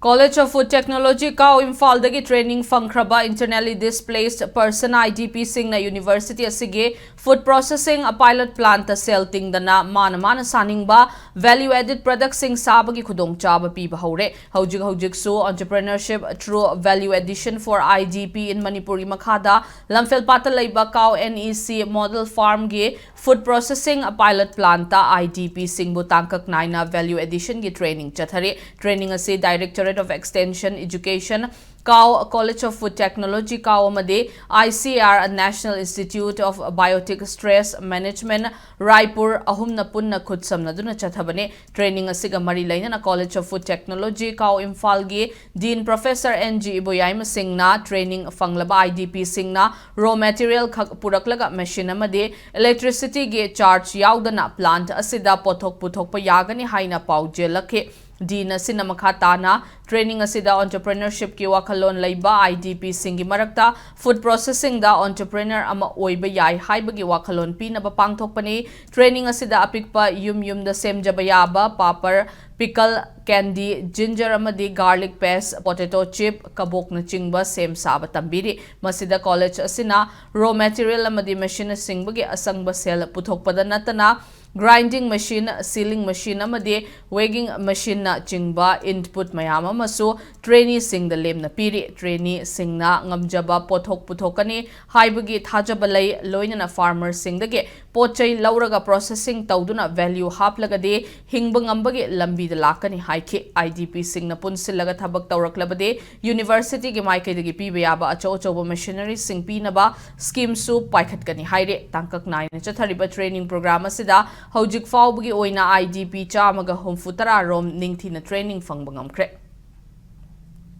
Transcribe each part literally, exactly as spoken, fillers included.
College of Food Technology, ꯀꯥꯎ, ꯏꯝꯐꯥꯜꯗꯒꯤ training ꯐꯪꯈ꯭ꯔꯕ internally displaced person, I D P ꯁꯤꯡꯅ university ꯑꯁꯤꯒꯤ food processing pilot plant ꯇ ꯁꯦꯜ ꯇꯤꯡꯗꯅ ꯃꯥꯅ ꯃꯥꯅ ꯁꯥꯅꯤꯡꯕ value added product ꯁꯤꯡ ꯁꯥꯕꯒꯤ ꯈꯨꯗꯣꯡꯆꯥꯕ ꯄꯤꯕ ꯍꯧꯔꯦ꯫ ꯍꯧꯖꯤꯛ ꯍꯧꯖꯤꯛꯁꯨ Entrepreneurship Through Value Addition for I D P in Manipur ꯒꯤ ꯃꯈꯥꯗ ꯂꯝꯐꯦꯜꯄꯥꯠꯇ ꯂꯩꯕ ꯀꯥꯎ N E C model farm ꯒꯤ food processing pilot plant ꯇ I D P ꯁꯤꯡꯕꯨ ꯇꯥꯡꯀꯛ ꯅꯥꯏꯅ value addition ꯒꯤ training ꯆꯠꯊꯔꯤ꯫ Training ꯑꯁꯤ Directorate of Extension Education, ꯀꯥꯎ, College of Food Technology, ꯀꯥꯎ, ꯑꯃꯗꯤ I C R, National Institute of Biotic Stress Management, Raipur ꯑꯍꯨꯝꯅ ꯄꯨꯟꯅ ꯈꯨꯠꯁꯝꯅꯗꯨꯅ ꯆꯠꯊꯕꯅꯤ꯫ Training ꯑꯁꯤꯒ ꯃꯔꯤ ꯂꯩꯅꯅ College of Food Technology, ꯀꯥꯎ, ꯏꯝꯐꯥꯜꯒꯤ Dean Professor N G ꯏꯕꯣꯌꯥꯏꯃ ꯁꯤꯡꯅ training ꯐꯪꯂꯕ I D P ꯁꯤꯡꯅ raw material ꯈꯛ ꯄꯨꯔꯛꯂꯒ machine ꯑꯃꯗꯤ electricity ꯒꯤ charge ꯌꯥꯎꯗꯅ plant ꯑꯁꯤꯗ ꯄꯣꯠꯊꯣꯛ ꯄꯨꯊꯣꯛꯄ ꯌꯥꯒꯅꯤ ꯍꯥꯏꯅ ꯄꯥꯎꯖꯦꯜꯂꯛꯈꯤ꯫ Dean ꯑꯁꯤꯅ ꯃꯈꯥ ꯇꯥꯅ training ꯑꯁꯤꯗ entrepreneurship ꯀꯤ ꯋꯥꯈꯜꯂꯣꯟ ꯂꯩꯕ I D P ꯁꯤꯡꯒꯤ ꯃꯔꯛꯇ food processing ꯗ entrepreneur ꯑꯃ ꯑꯣꯏꯕ ꯌꯥꯏ ꯍꯥꯏꯕꯒꯤ ꯋꯥꯈꯜꯂꯣꯟ ꯄꯤꯅꯕ ꯄꯥꯡꯊꯣꯛꯄꯅꯤ꯫ Training ꯑꯁꯤꯗ ꯑꯄꯤꯛꯄ ꯌꯨꯝ ꯌꯨꯝꯗ ꯁꯦꯝꯖꯕ ꯌꯥꯕ papad, pickle, candy, ginger ꯑꯃꯗꯤ garlic paste, potato chip, ꯀꯕꯣꯛꯅꯆꯤꯡꯕ ꯁꯦꯝ ꯁꯥꯕ ꯇꯝꯕꯤꯔꯤ꯫ ꯃꯁꯤꯗ college ꯑꯁꯤꯅ raw material ꯑꯃꯗꯤ machine ꯁꯤꯡꯕꯒꯤ ꯑꯁꯪꯕ ꯁꯦꯜ ꯄꯨꯊꯣꯛꯄꯗ ꯅꯠꯇꯅ grinding machine, sealing machine ꯑꯃꯗꯤ weighing machine ꯅꯆꯤꯡꯕ input ꯃꯌꯥꯝ ꯑꯃꯁꯨ trainee ꯁꯤꯡꯗ ꯂꯦꯝꯅ ꯄꯤꯔꯤ꯫ Trainee ꯁꯤꯡꯅ ꯉꯝꯖꯕ ꯄꯣꯠꯊꯣꯛ ꯄꯨꯊꯣꯛꯀꯅꯤ ꯍꯥꯏꯕꯒꯤ ꯊꯥꯖꯕ ꯂꯩ, ꯂꯣꯏꯅꯅ farmer ꯁꯤꯡꯗꯒꯤ ꯄꯣꯠ ꯆꯩ ꯂꯧꯔꯒ processing ꯇꯧꯗꯨꯅ value ꯍꯥꯞꯂꯒꯗꯤ ꯍꯤꯡꯕ ꯉꯝꯕꯒꯤ ꯂꯝꯕꯤꯗ ꯂꯥꯛꯀꯅꯤ ꯍꯥꯏꯈꯤ꯫ I D P ꯁꯤꯡꯅ ꯄꯨꯟꯁꯤꯜꯂꯒ ꯊꯕꯛ ꯇꯧꯔꯛꯂꯕꯗꯤ university ꯒꯤ ꯃꯥꯏꯀꯩꯗꯒꯤ ꯄꯤꯕ ꯌꯥꯕ ꯑꯆꯧ ꯑꯆꯧꯕ machinery ꯁꯤꯡ ꯄꯤꯅꯕ scheme ꯁꯨ ꯄꯥꯏꯈꯠꯀꯅꯤ ꯍꯥꯏꯔꯤ꯫ ꯇꯥꯡꯀꯛ ꯅꯥꯏꯅ ꯆꯠꯊꯔꯤꯕ training program ꯑꯁꯤꯗ ꯍꯧꯖꯤꯛ ꯐꯥꯎꯕꯒꯤ ꯑꯣꯏꯅ I D P ꯆꯥꯝꯃꯒ ꯍꯨꯝꯐꯨ ꯇꯔꯥ ꯔꯣꯝ ꯅꯤꯡꯊꯤꯅ training ꯐꯪꯕ ꯉꯝꯈ꯭ꯔꯦ꯫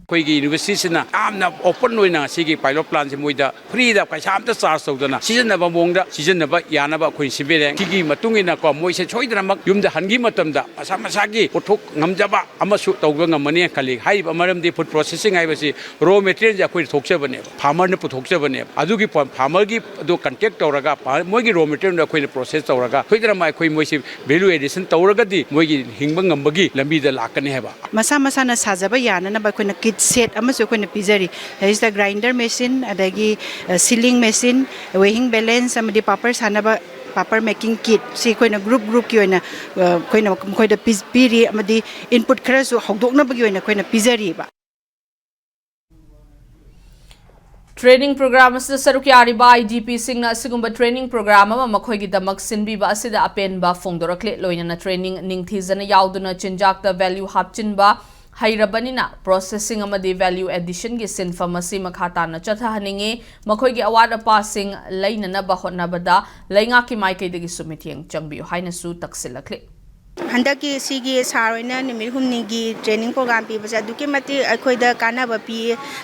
ꯑꯩꯈꯣꯏꯒꯤ ꯌꯨꯅꯤꯚꯔꯁꯤꯇꯤꯁꯤꯅ ꯌꯥꯝꯅ ꯑꯣꯄꯟ ꯑꯣꯏꯅ ꯁꯤꯒꯤ ꯄꯥꯏꯂꯣꯠ ꯄ꯭ꯂꯥꯟꯁꯦ ꯃꯣꯏꯗ ꯐ꯭ꯔꯤꯗ, ꯄꯩꯁꯥ ꯑꯝꯇ ꯆꯥꯔꯖ ꯇꯧꯗꯅ ꯁꯤꯖꯤꯟꯅꯕ ꯃꯑꯣꯡꯗ ꯁꯤꯖꯤꯟꯅꯕ ꯌꯥꯅꯕ ꯑꯩꯈꯣꯏꯅ ꯁꯤꯟꯕꯤꯔꯦ꯫ ꯁꯤꯒꯤ ꯃꯇꯨꯡ ꯏꯟꯅꯀꯣ, ꯃꯣꯏꯁꯦ ꯁꯣꯏꯗꯅꯃꯛ ꯌꯨꯝꯗ ꯍꯟꯈꯤ ꯃꯇꯝꯗ ꯃꯁꯥ ꯃꯁꯥꯒꯤ ꯄꯣꯠꯊꯣꯛ ꯉꯝꯖꯕ ꯑꯃꯁꯨ ꯇꯧꯕ ꯉꯝꯃꯅꯤ ꯈꯜꯂꯤ꯫ ꯍꯥꯏꯔꯤꯕ ꯃꯔꯝꯗꯤ ꯐꯨꯗ ꯄ꯭ꯔꯣꯁꯦꯁꯤꯡ ꯍꯥꯏꯕꯁꯤ ꯔꯣ ꯃꯦꯇꯔꯤꯌꯦꯜꯁꯦ ꯑꯩꯈꯣꯏꯅ ꯊꯣꯛꯆꯕꯅꯦꯕ, ꯐꯥꯔꯃꯔꯅ ꯄꯨꯊꯣꯛꯆꯕꯅꯦꯕ꯫ ꯑꯗꯨꯒꯤ ꯄꯣ-, ꯐꯥꯔꯃꯔꯒꯤ ꯑꯗꯨ ꯀꯟꯇꯦꯛ ꯇꯧꯔꯒ, ꯐꯥ-, ꯃꯣꯏꯒꯤ ꯔꯣ ꯃꯦꯇꯔꯤꯌꯦꯜꯗꯣ ꯑꯩꯈꯣꯏꯅ ꯄ꯭ꯔꯣꯁꯦꯁ ꯇꯧꯔꯒ ꯁꯣꯏꯗꯅꯃꯛ ꯑꯩꯈꯣꯏ ꯃꯣꯏꯁꯤ ꯚꯦꯂꯨ ꯑꯦꯗꯤꯁꯟ ꯇꯧꯔꯒꯗꯤ ꯃꯣꯏꯒꯤ ꯍꯤꯡꯕ ꯉꯝꯕꯒꯤ ꯂꯝꯕꯤꯗ ꯂꯥꯛꯀꯅꯤ ꯍꯥꯏꯕ꯫ ꯃꯁꯥ ꯃꯁꯥꯅ ꯁꯥꯖꯕ ꯌꯥꯅꯅꯕ ꯑꯩꯈꯣꯏꯅ ꯀꯤꯠ ꯁꯦꯠ ꯑꯃꯁꯨ ꯑꯩꯈꯣꯏꯅ ꯄꯤꯖꯔꯤ꯫ ꯁꯤꯗꯩꯁꯤꯗ ꯒ꯭ꯔꯥꯏꯟꯗꯔ ꯃꯦꯆꯤꯟ, ꯑꯗꯒꯤ, ꯑ, ꯁꯤꯂꯤꯡ ꯃꯦꯆꯤꯟ, ꯋꯦꯌꯤꯡ ꯕꯦꯂꯦꯟꯁ ꯑꯃꯗꯤ ꯄꯥꯄꯔ ꯁꯥꯅꯕ ꯄꯥꯄꯔ ꯃꯦꯀꯤꯡ ꯀꯤꯠ, ꯁꯤ ꯑꯩꯈꯣꯏꯅ ꯒ꯭ꯔꯨꯞ ꯒ꯭ꯔꯨꯞꯀꯤ ꯑꯣꯏꯅ, ꯑ, ꯑꯩꯈꯣꯏꯅ ꯃꯈꯣꯏꯗ ꯄꯤ-, ꯄꯤꯔꯤ, ꯑꯃꯗꯤ ꯏꯟꯄꯨꯠ ꯈꯔꯁꯨ ꯍꯧꯗꯣꯛꯅꯕꯒꯤ ꯑꯣꯏꯅ ꯑꯩꯈꯣꯏꯅ ꯄꯤꯖꯔꯤꯕ꯫ ꯇ꯭ꯔꯦꯅꯤꯡ ꯄ꯭ꯔꯣꯒ꯭ꯔꯥꯝ ꯑꯁꯤꯗ ꯁꯔꯨꯛ ꯌꯥꯔꯤꯕ ꯑꯥꯏ ꯗꯤ ꯄꯤꯁꯤꯡꯅ ꯑꯁꯤꯒꯨꯝꯕ ꯇ꯭ꯔꯦꯅꯤꯡ ꯄ꯭ꯔꯣꯒ꯭ꯔꯥꯝ ꯑꯃ ꯃꯈꯣꯏꯒꯤꯗꯃꯛ ꯁꯤꯟꯕꯤꯕ ꯑꯁꯤꯗ ꯑꯄꯦꯟꯕ ꯐꯣꯡꯗꯣꯔꯛꯂꯦ꯫ ꯂꯣꯏꯅꯅ ꯇ꯭ꯔꯦꯅꯤꯡ ꯅꯤꯡꯊꯤꯖꯅ ꯌꯥꯎꯗꯨꯅ ꯆꯤꯟꯖꯥꯛꯇ ꯚꯦꯂ꯭ꯌꯨ ꯍꯥꯞꯆꯤꯟꯕ ꯍꯩꯔꯕꯅꯤꯅ ꯄ꯭ꯔꯣꯁꯦꯁꯤꯡ ꯑꯃꯗꯤ ꯚꯦꯂ꯭ꯌꯨ ꯑꯦꯗꯤꯁꯟꯒꯤ ꯁꯤꯟꯐꯝ ꯑꯁꯤ ꯃꯈꯥ ꯇꯥꯅ ꯆꯠꯊꯍꯟꯅꯤꯡꯏ꯫ ꯃꯈꯣꯏꯒꯤ ꯑꯋꯥꯠ ꯑꯄꯥꯁꯤꯡ ꯂꯩꯅꯅꯕ ꯍꯣꯠꯅꯕꯗ ꯂꯩꯉꯥꯛꯀꯤ ꯃꯥꯏꯀꯩꯗꯒꯤꯁꯨ ꯃꯤꯠꯌꯦꯡ ꯆꯪꯕꯤꯌꯨ ꯍꯥꯏꯅꯁꯨ ꯇꯛꯁꯤꯜꯂꯛꯂꯤ꯫ ꯍꯟꯗꯛꯀꯤ ꯁꯤꯒꯤ ꯁꯥꯔ ꯍꯣꯏꯅ ꯅꯨꯃꯤꯠ ꯍꯨꯝꯅꯤꯒꯤ ꯇ꯭ꯔꯦꯅꯤꯡ ꯄ꯭ꯔꯣꯒ꯭ꯔꯥꯝ ꯄꯤꯕꯁꯦ ꯑꯗꯨꯛꯀꯤ ꯃꯇꯤꯛ ꯑꯩꯈꯣꯏꯗ ꯀꯥꯟꯅꯕ ꯄꯤ,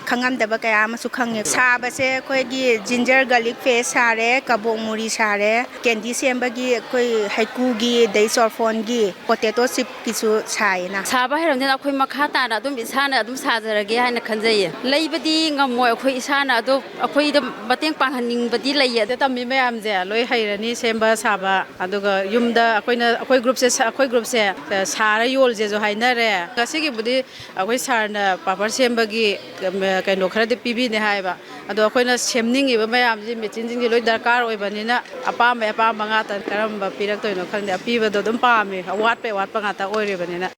ꯈꯪꯉꯝꯗꯕ ꯀꯌꯥ ꯑꯃꯁꯨ ꯈꯪꯉꯦ꯫ ꯁꯥꯕꯁꯦ ꯑꯩꯈꯣꯏꯒꯤ ꯖꯤꯟꯖꯔ ꯒꯥꯔꯂꯤꯛ ꯄꯦꯁ ꯁꯥꯔꯦ, ꯀꯕꯣꯛ ꯃꯨꯔꯤ ꯁꯥꯔꯦ, ꯀꯦꯟꯗꯤ ꯁꯦꯝꯕꯒꯤ ꯑꯩꯈꯣꯏ ꯍꯩꯀꯨꯒꯤ, ꯑꯗꯩ ꯆꯣꯔꯐꯣꯟꯒꯤ, ꯄꯣꯇꯦꯇꯣ ꯆꯤꯞꯀꯤꯁꯨ ꯁꯥꯏꯌꯦꯅ꯫ ꯁꯥꯕ ꯍꯩꯔꯕꯅꯤꯅ ꯑꯩꯈꯣꯏ ꯃꯈꯥ ꯇꯥꯅ ꯑꯗꯨꯝ ꯏꯁꯥꯅ ꯑꯗꯨꯝ ꯁꯥꯖꯔꯒꯦ ꯍꯥꯏꯅ ꯈꯟꯖꯩꯌꯦ꯫ ꯂꯩꯕꯗꯤ ꯉꯝꯃꯣꯏ, ꯑꯩꯈꯣꯏ ꯏꯁꯥꯅ ꯑꯗꯨꯝ ꯑꯩꯈꯣꯏꯗ ꯃꯇꯦꯡ ꯄꯥꯡꯍꯟꯅꯤꯡꯕꯗꯤ ꯂꯩꯌꯦ꯫ ꯁꯤꯗ ꯇꯝꯃꯤ ꯃꯌꯥꯝꯁꯦ ꯂꯣꯏ ꯍꯩꯔꯅꯤ ꯁꯦꯝꯕ ꯁꯥꯕ꯫ ꯑꯗꯨꯒ ꯌꯨꯝꯗ ꯑꯩꯈꯣꯏꯅ, ꯑꯩꯈꯣꯏ ꯒ꯭ꯔꯨꯞꯁꯦ ꯁꯥ-, ꯑꯩꯈꯣꯏ ꯒ꯭ꯔꯨꯞꯁꯦ ꯁꯥꯔ ꯌꯣꯜꯁꯦꯁꯨ ꯍꯥꯏꯅꯔꯦ꯫ ꯉꯁꯤꯒꯤꯕꯨꯗꯤ ꯑꯩꯈꯣꯏ ꯁꯥꯔꯅ ꯄꯥꯄꯔ ꯁꯦꯝꯕꯒꯤ ꯀꯩꯅꯣ ꯈꯔꯗꯤ ꯄꯤꯕꯤꯅꯤ ꯍꯥꯏꯕ꯫ ꯑꯗꯣ ꯑꯩꯈꯣꯏꯅ ꯁꯦꯝꯅꯤꯡꯉꯤꯕ ꯃꯌꯥꯝꯁꯤ, ꯃꯦꯆꯤꯟꯁꯤꯡꯁꯤ ꯂꯣꯏ ꯗꯔꯀꯥꯔ ꯑꯣꯏꯕꯅꯤꯅ ꯑꯄꯥꯝꯕꯩ ꯑꯄꯥꯝꯕ ꯉꯥꯛꯇ꯫ ꯀꯔꯝꯕ ꯄꯤꯔꯛꯇꯣꯏꯅꯣ ꯈꯪꯗꯦ, ꯑꯄꯤꯕꯗꯣ ꯑꯗꯨꯝ ꯄꯥꯝꯃꯤ, ꯑꯋꯥꯠꯄꯩ ꯑꯋꯥꯠꯄ ꯉꯥꯛꯇ ꯑꯣꯏꯔꯤꯕꯅꯤꯅ꯫